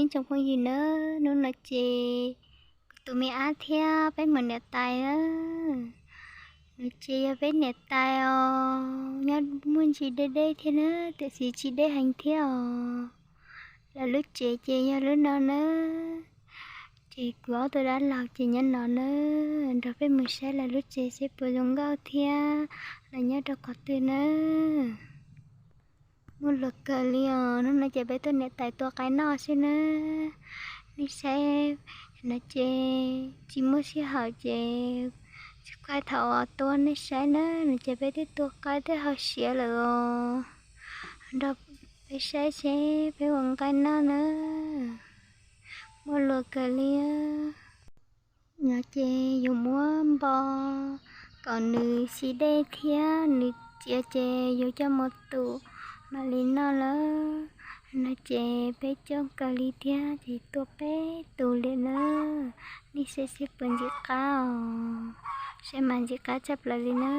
Tsoom phooj ywg na, hnub no ces kuv tus me ab thiab peb mus niam tais na. Nws ces yog peb niam tais os, nyob muaj ntsis deb deb thiab na, tiam sis tsis deb heev thiab os. Lawv lub tsev ces yog lub no na. Ces kuv ob tug dab laug ces nyob no na, nrog peb mus saib lawv lub tsev seb puas zoo nkauj thiab lawv nyob rau qhov twg na. Muaj luag kawg li os, hnub no ces peb tuaj niam tais tua qaib noj xwb na. Nej saib, no ces tsis muaj sij hawm ces tsis qaib thaum uas tua nej saib na, no ces peb twb tua qaib twb hau siav lawm os. Nrog peb saib seb peb ua nqaij noj na. Muaj luag kawg li. No ces yus muab npo kom nws sib dej thiab nws txias ces yus coj mus tus mam li noj lawm. No ces peb coob kawg li thiab ces tua peb tus li na. Nej saib seb puas ntxim qab os. Saib mas ntxim qab tshaj plaws li na.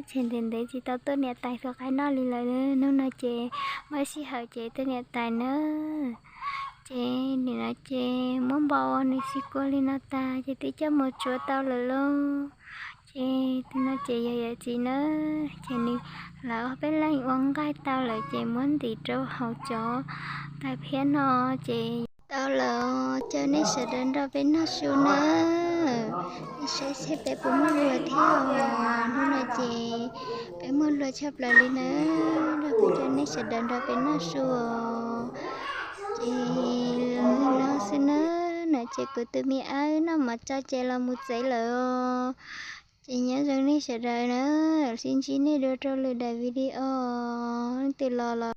Tseg ntev ntev tsis tau tuaj niam tais tua qaib noj li lawm, hnub no ces muaj sij hawm ces tuaj niam tais na. Ces nim no ces muab npo ua nws sib kua li no tag ces twb coj mus tsuav tau lawm lauj. Ces tus no ces yog yawm txiv na, ces nws, lawv ob peb leeg ua nqaij tau lawm ces muab ntim rau hauv cov tais phiab no ces tau lawm. Caw nej sawv daws nrog peb noj su na. Nej saib seb peb puas muaj luag thiab os. Hnub no ces peb muaj luag tshaj plaws li na, nrog peb, caw nej sawv daws nrog peb noj su os. Ces li no xwb na, no ces kuv tus me ab noj mov tso ces los mus tsev lawm os. Ces nyob zoo nej sawv daws na, sib ntsib nej dua rau lwm daim video twg los los